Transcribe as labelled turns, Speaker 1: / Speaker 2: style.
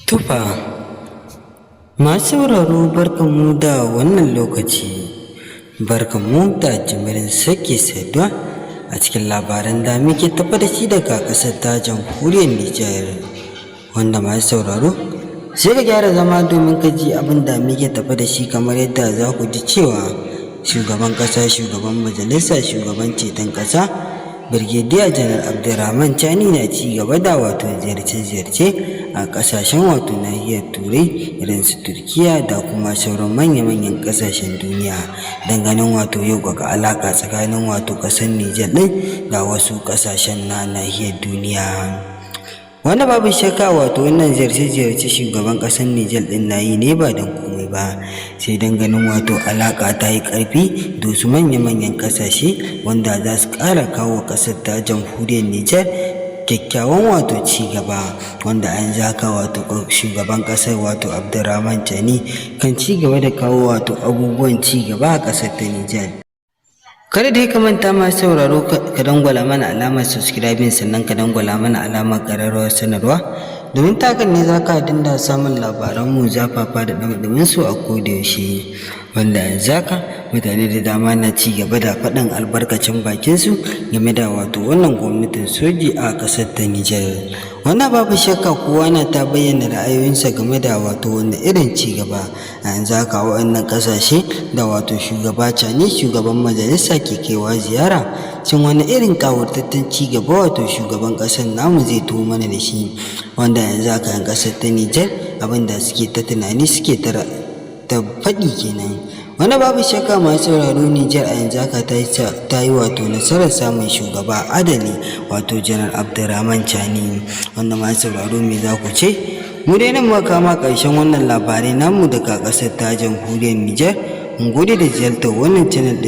Speaker 1: Tufa masu sauraro, barkanmu da wannan lokaci, barkanmu da jimirin sake saduwa a cikin labaran da muke tafa da shi daga ƙasar ta Jamhuriyar Nijar. Wanda masu sauraro, sai ka gyara zama domin ka ji abin da muke tafa da shi. Kamar yadda za ku ji cewa shugaban ƙasa, shugaban majalisa, shugaban ceton ƙasa, Birgediya Janar Abdurrahman Chani, na ci gaba da wato ziyarce-ziyarce a ƙasashen wato nahiyar Turai, irin su Turkiya da kuma sauran manya-manyan ƙasashen duniya, don ganin wato yau ga alaƙa tsakanin wato ƙasar Nijar ɗin da wasu ƙasashen na nahiyar duniya. Wanda babu shakka wato wannan ziyarce-ziyarce shugaban ƙasar Nijar ɗin na yi ne ba don komai ba, sai don ganin wato alaƙa ta yi ƙarfi da wasu manya-manyan ƙasashe, wanda za su ƙara kawo ƙasar ta Jamhuriyar Nijar kyakkyawan wato ci gaba. Wanda a yanzu haka wato shugaban ƙasar, wato Abdurrahman Chani, kan ci gaba da kawo wato abubuwan ci gaba a ƙasar ta Nijar. Kada dai ka manta, masu sauraro, ka dangwala mana alamar subscribing, sannan ka dangwala mana alamar ƙararrawar sanarwa, domin ta hakan ne za ka dinga samun labaranmu zafafa da ɗumi su a koda yaushe. Wanda yanzu haka mutane da dama na ci gaba da faɗin albarkacin bakinsu game da wato wannan gwamnatin soji a ƙasar ta Nijar. Wannan babu shakka kowa na ta bayyana ra'ayoyinsa game da wato wani irin ci gaba a yanzu haka waɗannan ƙasashe da wato shugaba Chani, shugaban majalisa, ke kaiwa ziyara. Shin wani irin ƙawurtaccen ci gaba wato shugaban ƙasar namu zai taho mana da shi? Wanda yanzu haka 'yan ƙasar ta Nijar abin da suke ta tunani, suke ta ta faɗi kenan. Wanda babu shakka, masu sauraro, Nijar a yanzu haka ta yi wato nasarar samun shugaba adali, wato Janar Abdurrahman Chani. Wanda masu sauraro, me za ku ce? Mu dai nan muka kama ƙarshen wannan labarai namu daga ƙasar ta Jamhuriyar Nijar. Mun gode da ziyartar wannan channel ɗin.